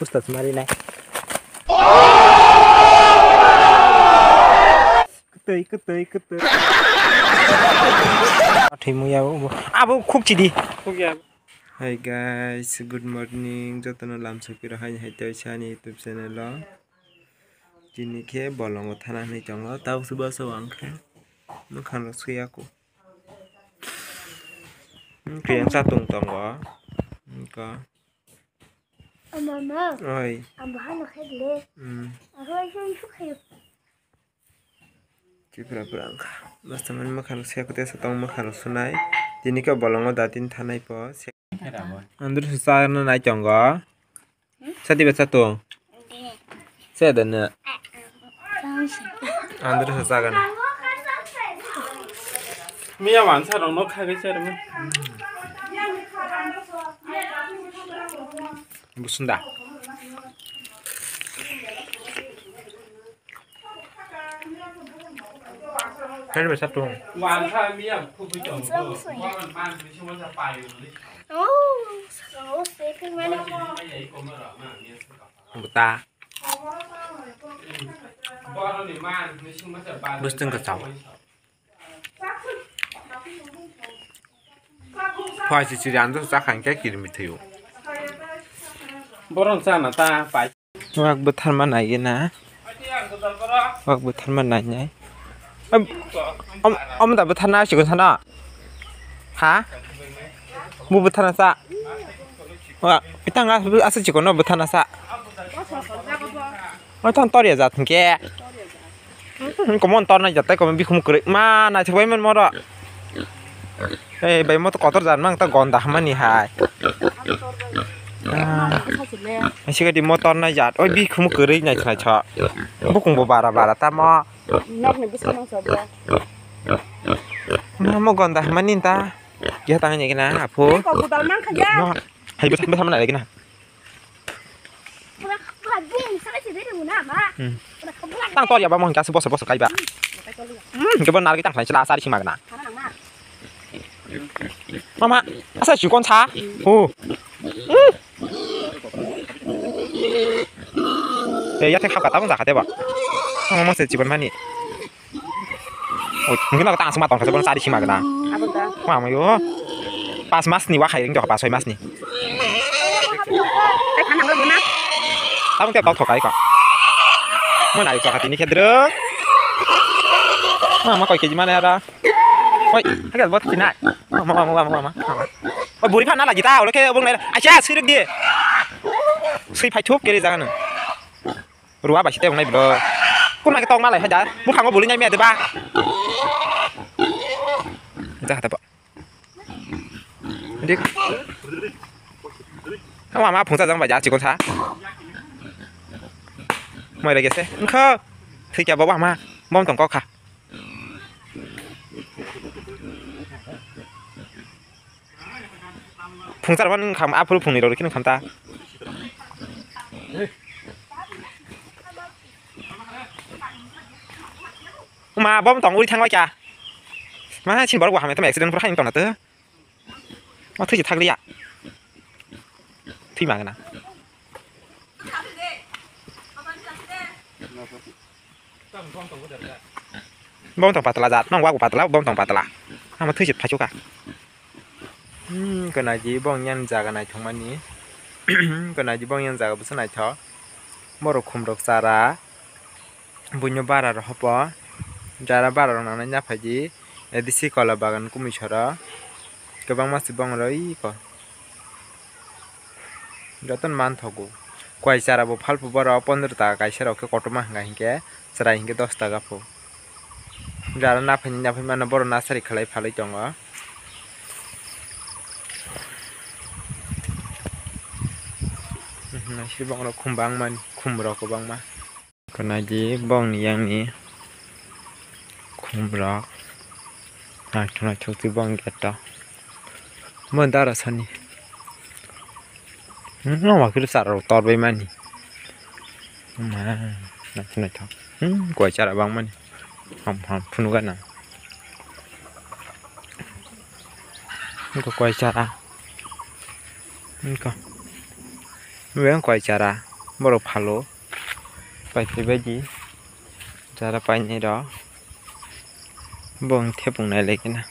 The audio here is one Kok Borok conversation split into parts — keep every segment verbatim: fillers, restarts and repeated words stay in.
Pusta sumari nai. Kwtwi, kwtwi, kwtwi. Athwi muya bo. Abo khuk chidi. Khuk ya. Hi guys, good morning. Jotono lamsok piro hai hai tei sani YouTube channel o. Tini khe bolongo thana hinwi tongo. Tabuk se bwsa wngkha. Mwkhang rok suyako. Kiyang chatung tongo. Wngkha. Mama. Oi. Ang bahano khe le. Hmm. Ako isu isu khayo. Chipra pura wngkha. Basta mani mwkhang rok suyako tesa tong mwkhang rok sunai. Tini khe bolongo datin thanai po. Andru se chana nai tongo. Sati ba chatung. Se da na. Andru se chagan. Miya wansa rok no khagai se rok. Busunda. Khaini bai satung. Buta. Bwswtwng kwchao. Phai si chiri ang dwsa chakha hinkhe kirimi thwio. Borok chana ta pai. Wak bwtharma naigwi na. Wak bwtharma nainai. Am, am, am da bwtharna sikon sana. Ha? Bu bwtharna sa. Wa, itang asa chikono bwtharna sa. Wa, tang tor ya jat hinkhe. Komon tornai jat tai komon bikhum kwrwi ma naithok bai man moro. Ei bai mo to kotor jat mang ta gonda hamani hai. Sikati mo tornai jat oi bikhum kwrwi naithok naithok. Bukung bo bara bara tamo. Nok ni bwskango sobo. Ma mo gonda hamani ta. Kiha tang ni kena apu. Ko budal mang kha ya. Hai bwtharma naigwi na. Tang tor ya ba mo hingka se bosor bosor kaiba. Hmm, hingke bo narwgwi tang khlai sila sari sima gana. Mama, asa chikon sa. Oh. Hmm. Eh, ya te khap kata bung jakate ba. Mama se chikon mani. Oi, mungkin aku tang sima tong kasa sari sima gana. Abo da. Mama yo. Pas mas ni wa khai ring jok pas soi mas ni. Tei khanang lo na. Tabung te tok thokai ko. Mo nai ko kati ni khedro. Mama koi keji mane ara. Oi, agak bot sinai. Mama, mama, mama, mama. Oi, buri phan na lagi ta, olo ke bung nai. Acha, siruk di. Sui phai thup keri jaga no. Rua bai site wngnai bro. Kuna ke tong malai haja. Bukhango buli nai me de ba. Jaga ta ba. Dik. Ama ma phungsa jang ba ja chikon sa. Mai re gese. Nkha. Thik ya baba ma. Bom tong kok kha. Phungsa rok nung kham aphuru phungni rok rikhe nung kham ta. Ma bom tong uri thang bai kha. Ma sin borok bo hamya tamo accident pura hain tong na to. Ma thwi thak liya. Thwi ma gana. Bom tong patla jat, nong wago patla, bom tong patla. Ama thwi se phaichuka. Hmm, kena ji bong yang jaga naithok mani. Kena ji bong yang jaga bwsa naithok. Borok khum rok chara. Buino bara rok hopo. Jara bara rok nanai naphai di. A D C kola bagan kumui soro. Kwbangma se bong rok iko. Jotono manthogo. Koi chara bo phalphubo rok pondro taka kaisa rok khe kotorma hwnka hinkhe chwrai hinkhe dos taka pho. Jara naphani naphai mano borok nasari khlai phalwi tongo. Naisik bong rok khum bangmani khum rok kwbangma. Kwnai di bongni yangni khumrok naithok naithok twi bong gate o bo dara sani no wakhe chara rok tor bai mani naithok naithok koi chara bangmani ham ham phunuk gana wngkha koi chara wngkha koi chara. Borok phalo paithai bai di jara painai rok bong thepung nai lai kheno.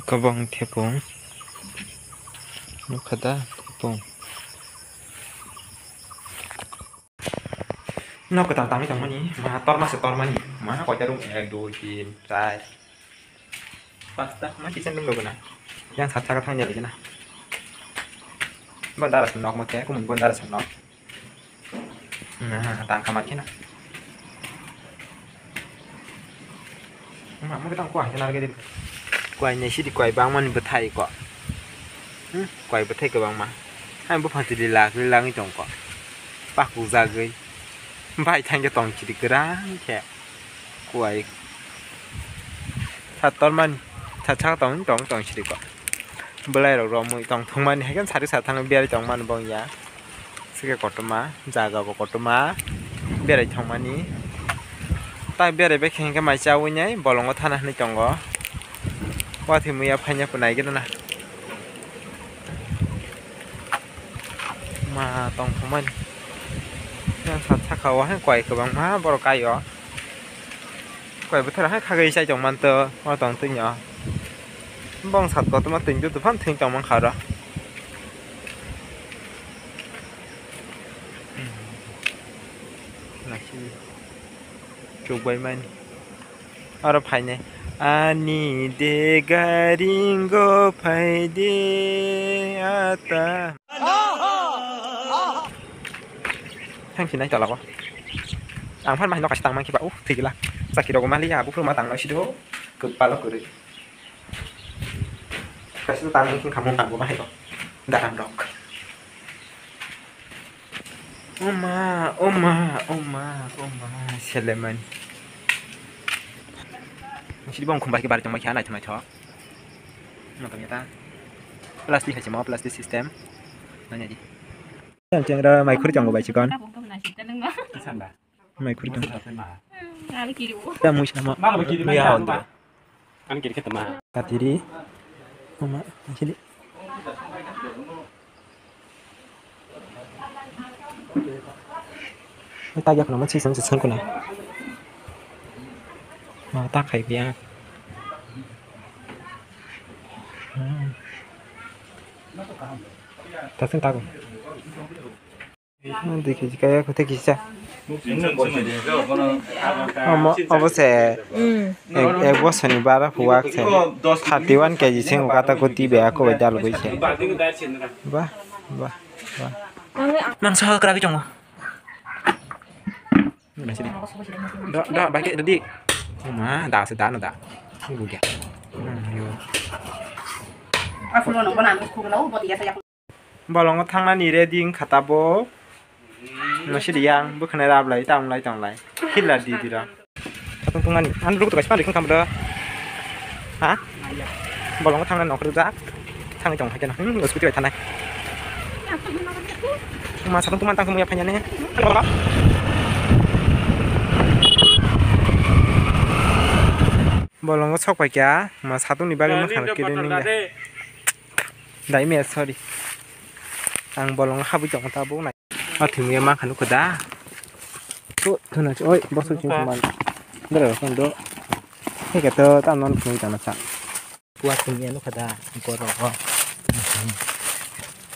Kobong thepung nukha da thepung. Nok kwtal tangwi tongmani ma torma se tormani ma koita room ek dui tin char pasta ma kitchen room rok gwnang. Yang sat saka thang jani gwnang. Bo dara se nok mo khe kumui bo dara se nok. Tang kha ma kheno. Ma mo tang kuai na gede. Kuai ne sidi kuai bang mani bwthai ko. Hmm, kuai bwthai kwbangma. Hai buphang tili lak lak wngwi tong ko. Pakuk jagwi. Bai thang khe tong sidi kwrang khe. Kuai. Sat tormani. Sat saka tong tong tong sidi ko. Bwlai rok romwi tong thung mani hai khe sari sa thang berwi tong mani bong ya. Sike kotorma, jaga bo kotorma, berai thangmani. Tai berai bai khe hwnkhe mai chawi nai bolongo thana hinwi tongo. Wathwi muya phaina pwnai gana na. Ma tong thangmani. Yang sat saka o hai koi kwbangma borok kai o. Koi bwthar hai khagwi chai tong manto, o tong twi no. Bong sat kotorma twi tu tufan thwng tong man kha oro. Chukbai mani. Oro phainai. Ani de garingo phaide ata. Thang sinai tola o. Ang phan mahino kaisa tangmang khiba. Uh, thigila. Chakirok maliya, buphuru ma tangno sido. Kwpalo kwrwi. Kaisa tangmang khamung tangbo bahai ko. Daram rok. Oma, oma, oma, oma, seleman. Sidi bong khumbai ke bari tongmai kha, naithok, naithok. Nokni ta. Plastic hai se mo, plastic system. Nanya di. Yang chengra mai khuri tongo bai chikon. Mai khuri tongo. Tam mui sama. Mui ya hondo. Ani kiri khe tama. Katiri. Mama, sini. Tagi aku nama sih sama sih sangkuna. Ma ta khai biya. Hmm. Tasing tago. Dui kg kaya kote kisa. Omo, obo se ek, ek bosor ni bara huwak se thirty one kg se wngkha ta kuti be ako bai dalogwi se. Ba, ba, ba. Mangsa kwragwi tongo. Da, da, bai khe rwdi. Ma, da se da no da. Bugya. Hmm, yo. Bolongo thangnani ready wngkha tabuk. Nasi di yang bwkhwnai rap lai, tang lai, tang lai. Hilla di di rok. Satung tungani. Ang ruk tu kaisa rikung kamdo. Ha? Bolongo thangnani nokhrok jak. Thangwi tong hai khe na. Hmm, scooty bai thanai. Ma satung tungmani tang thumwi ya phanya ne. Bolongo sok pai kya. Ma satung ni bagwi mwkhang kiri ning. Dai me, sorry. Ang bolong habwi tongo tabuk nai. O thwngwi mankha nukho da. Tu thuna oi bosok chwng man. Dara rok do. Heke to ta non thwngwi tana sa. Kua thwngwi nukho da. Borok o.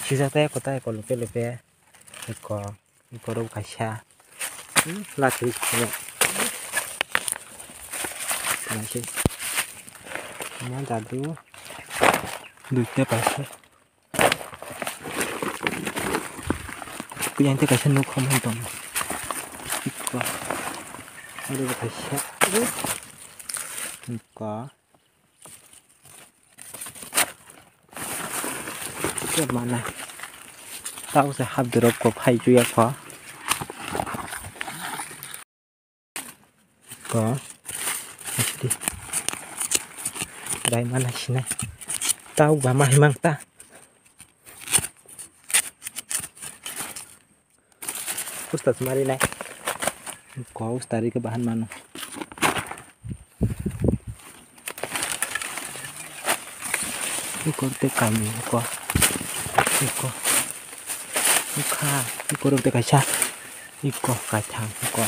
Sijak ta eko ta eko lupe lupe. Eko. Borok kaisa. Hmm, lathi sini. Kaisa. Ini dadu. Duitnya kaisa. Yang teh kaisa nuk hamon tong. Iko. Ada kaisa. Iko. Khe mana. Tao se hap durok kok hai chuya kho. Ko. Rai mana sina. Tao ba mai mang ta. Usta sumari nai. Ko usta ri ke bahan mano. Iko tei kami iko. Iko. Ikha. Iko rok tei kaisa. Iko kaitham iko.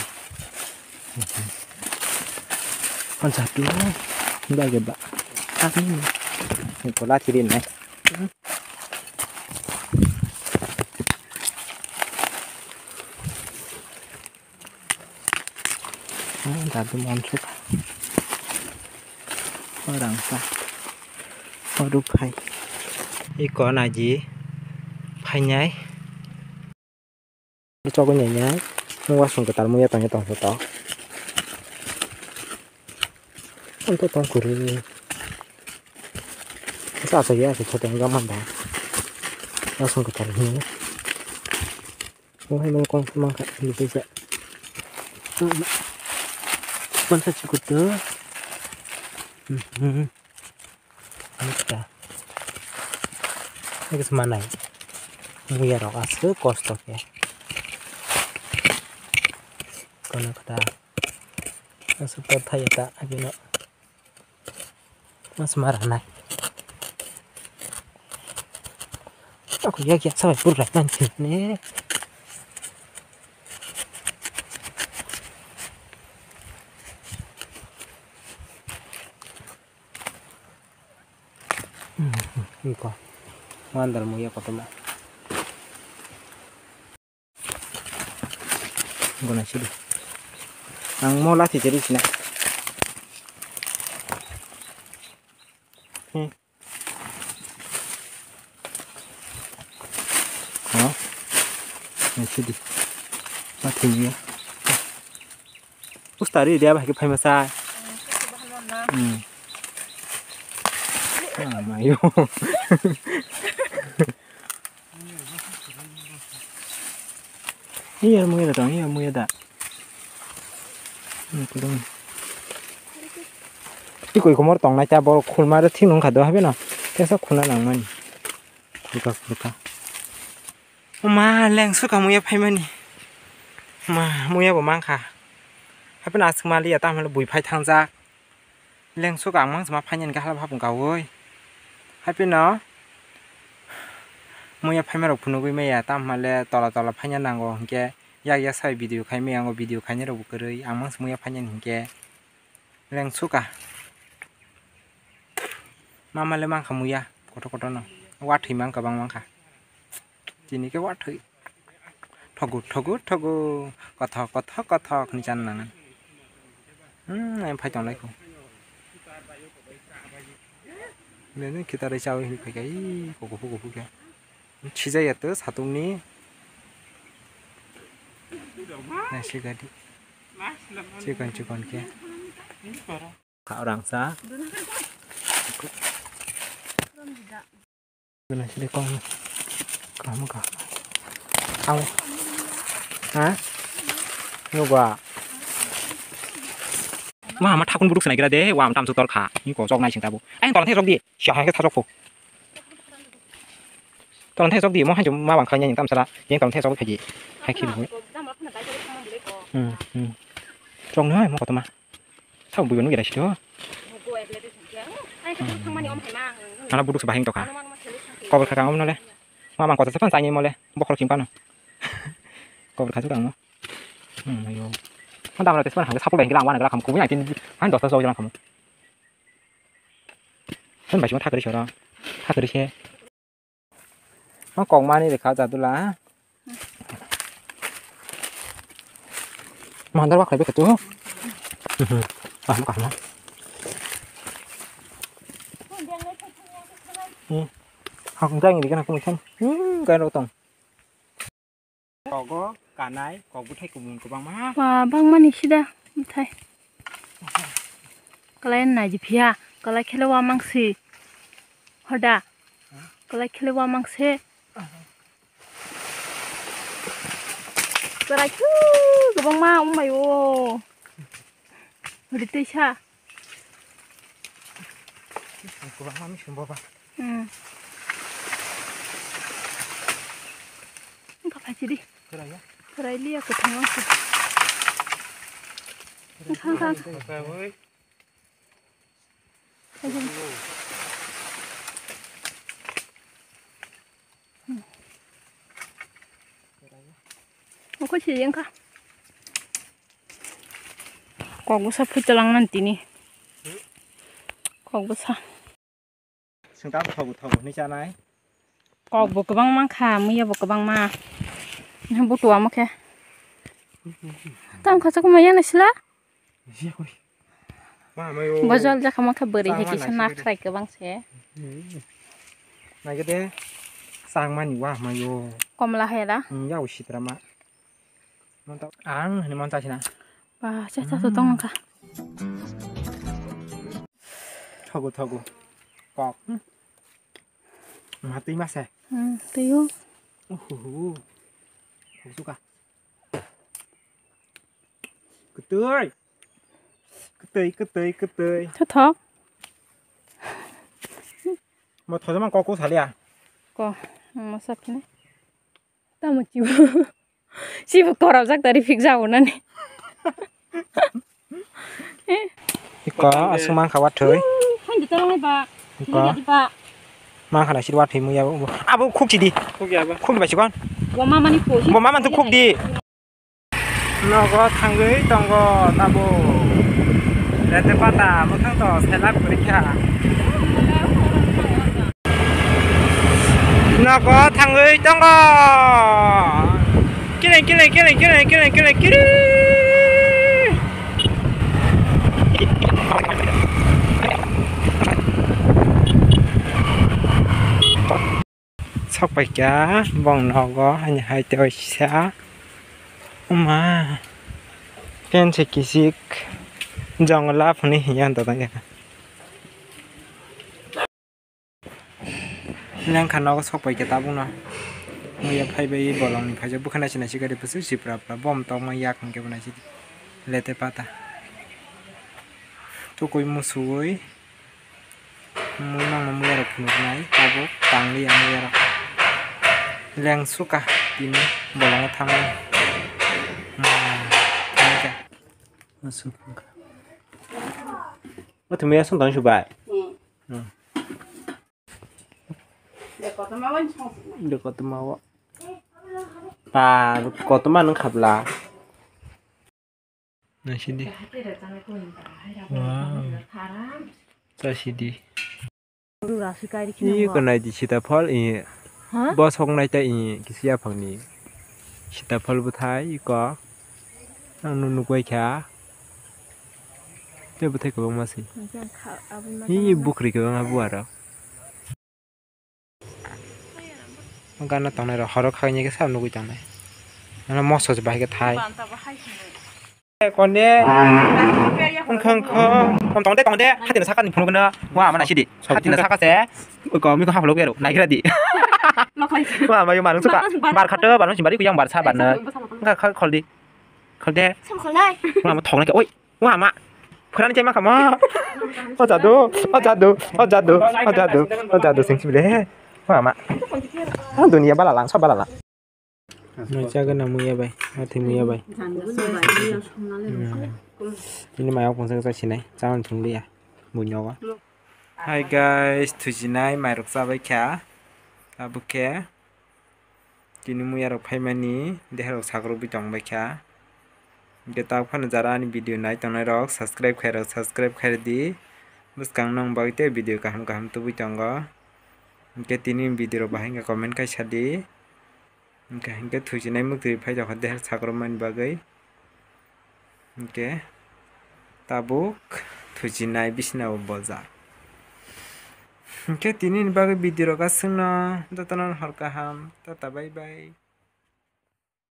Pansa tu. Bage ba. Kami. Iko lati rin nai. Dadu mansuk. Orang sa. Oru phai. Iko naji. Phainai. Chogwi nainai. Nung wasung kwtal muya tongya tongsa to. Ang to tong kuri. Sa sa ya sa chotong ga manda. Wasung kwtal muya. Wahai mangkong mangkha, ini bisa. Mansa cukup tuh. Hmm. Ini kita. Ini semanai. Ini ya rok asli kostok ya. Kono kata. Asli perthai ya tak, abino. Mas marah nai. Aku ya ya sampai pura nanti nih. Engko. Mandar muya kotorma. Guna sidi. Ang mo lati teri sina. Hmm. Ha? Ang sidi. Mati ni. Ustari dia bahagi phai masa. Hmm. Ah, mayo. Iya muya da, iya muya da. Tikoi komor tongnai ta bo khulma re thik nung kha do habe no. Tesa khulna nang mani. Khulka khulka. Ma leng suka muya phaimani. Ma muya bo mangkha. Habe no aswk maliya ta hamle bui phai thangjak. Lengsuk ang mang sima phainani kahla hapung kaui. Haipino muya phaima rok phunugui maya, tamo hwnle tola tola phaina nango hinkhe yak yak sai video khai maya, ango video khainai rokbo kwrwi, ang mang sima muya phainani hinkhe lengsuk a. Mama le mankha muya kotor kotor no, wathwi mang kwbang mankha. Tini khe wathwi. Thogo, thogo, thogo. Kothok, kothok, kothok hinwi chana nangan. Hmm, ayang phai tonglai kho. Bini khitarwi chawi hinwi phai kha, ii, kok kuphur kuphur khe. Sijaya to satung ni. Naisi gadi. Chikon chikon khe. Kha orang sa. Gana sidi kong. Kamu ka. Ang. Ha? Nugwa. Ma ma thakun buduk sinai gira de, wa tam su tor kha. Ni ko sok nai sing tabu. Ai tor the sok di. Sha ha ke thasok pho. Tor the sok di mo ha ma bang kha ni tam sala. Yang tor the sok phaji. Hai khi bu. Hmm, hmm. Sok nai mo ko to ma. Thao buibo nugya sito. Ana buduk se bahing tokha. Kobor khaka ngom nole. Ma bang kota sepan sangi mole. Bokhor kim kano. Kobor khaju kang mo. Hmm, ayo. Ma damra tespan hang sapul bahing lang wana gra kam kubu ya tin. Han dosta so jalan kamu. Han bashi ma thakri sora. Thakri se. Ma kok mani rekha jadula. Mandar wa khlaibai kha tu. Ah, ma kahma. Hmm. Hakung jang ini kan aku macam. Hmm, kan rotong. Kogo kanai, kok bwthai kumun kwbangma. Wa, bangmani sida bwthai. Kalai naiji phiya, kalai khele wa mangsi. Hoda. Kalai khele wa mangse. Chwrai khu kwbangma wngmai o. Ritwi sa. Kwbangma mising boba. Hmm. Wngkha phaisidi. Chwrai ya. Chwrai liya kwthang wngkha. Wngkha, wngkha, wngkha. Chwrai. Phaisidi. Siyengkha. Kok bwsa phuicha langmani tini. Kok bwsa. Sengtam thogo thogo hinwi chanai. Kok bo kwbang mankha, muya bo kwbang ma. Butu amo khe. Tamo kha chukuma yana sila? Yakui. Bo jol jakha mankha bwrwi hai kisa nakhrai kwbang se. Naikhe de changmani wa hamayo. Komla hai da? Yao sitra ma. Ang hini monta sina. Ba, cha cha tong kha. Thogo thogo. Kok. Ma twi ma se. Hmm, twiyo. Uhuhu. Kok suka. Kwtwi. Kwtwi, kwtwi, kwtwi. Thothok. Mo thothok man kok ko salia. Ko, mo saphine. Tamo chibo. Chibo korok jak tari phik jabo nani. Iko aswk mankha wathwi. Hain de tolong ba. Iko. Ba. Mankha na sir wathwi muya bo. Abo khuk chidi. Khuk ya ba. Khuk ba chikon. Bo mama ni ko. Bo mama tu khuk di. Nogo thangwi tongo tabuk. Rete pata mwkhang to selak kwrwi kha. Nogo thangwi tongo. Kileng, kileng, kileng, kileng, kileng, kileng, kiri. Sok pai kha bong nogo ani hai tei waisa. Oma. Pen se kisik jongla phunui hiya da da. Lengkha nogo sok pai kha tabuk no. Muya phai bai bolong ni phaijak bwkha naisi naisi gari bwswk sipra pra bom tokma yak hwnkhe bo naisi lete pata. Tukui musuwi. Mui mangno muya rok phunuknai tabuk tangliya muya rok. Lengsuka tini bolongo thangmani. Hmm, thangkhe. Othomwi aswng tong subai. Hmm. De kotorma o. Pa kotorma nung khabla. Naisidi. Wow. Chaisidi. Ih, kwnaidi sitaphal, ih. Ha? Bo soknai ta, ih, kisi yaphangni sitaphal bwthai, iko. Ang nung nukbai kha. Tei bwthai kwbangma se. Ih, bukri kwbangma bu aro. Gana tongnai rok horo khagwi khe sabo nugwi tongnai. Ano moso se bahai khe thai. Konde. Wngkha wngkha. Kom tongo de tongo de. Hati na saka ni phunuk na. Wa mana sidi. Hati na saka se. Ko mi ko haplo gero. Naigra di. Wa ma yo manung suka. Bar khato bar no simbari ku yang bar sa bar na. Wngkha kha khol di. Khol de. Wa ma thong na ke. Oi. Wah, ma. Phurani chai ma khamo. O jadu, o jadu, o jadu, o jadu, o jadu sing sibile. Wah, ma. Ah, dunia bala lang, sob bala lang. Nai chaga na muya bai, mati muya bai. Hmm. Ini maya pungsa sa sinai, chaman thung liya. Bunyo wa. Hi guys, thujinai mairok chabai kha. Tabuk khe. Tini muya rok phaimani deha rok sakrubwi tongbai kha. Hwnkhe tabuk phano jara ani video nai tongnai rok subscribe khai rok subscribe khai di. Bwskang nong bagwi tei video kaham kaham tubui tongo. Hwnkhe tini video rok bahai wngkha comment khai sadi. Hwnkhe hwnkhe thujinai muktwi phai tongkha deha sakrubmani bagwi. Hwnkhe tabuk thujinai bisina o boja. Hwnkhe tini ni bagwi video rok aswkno jotono hor kaham. Tata bye bye.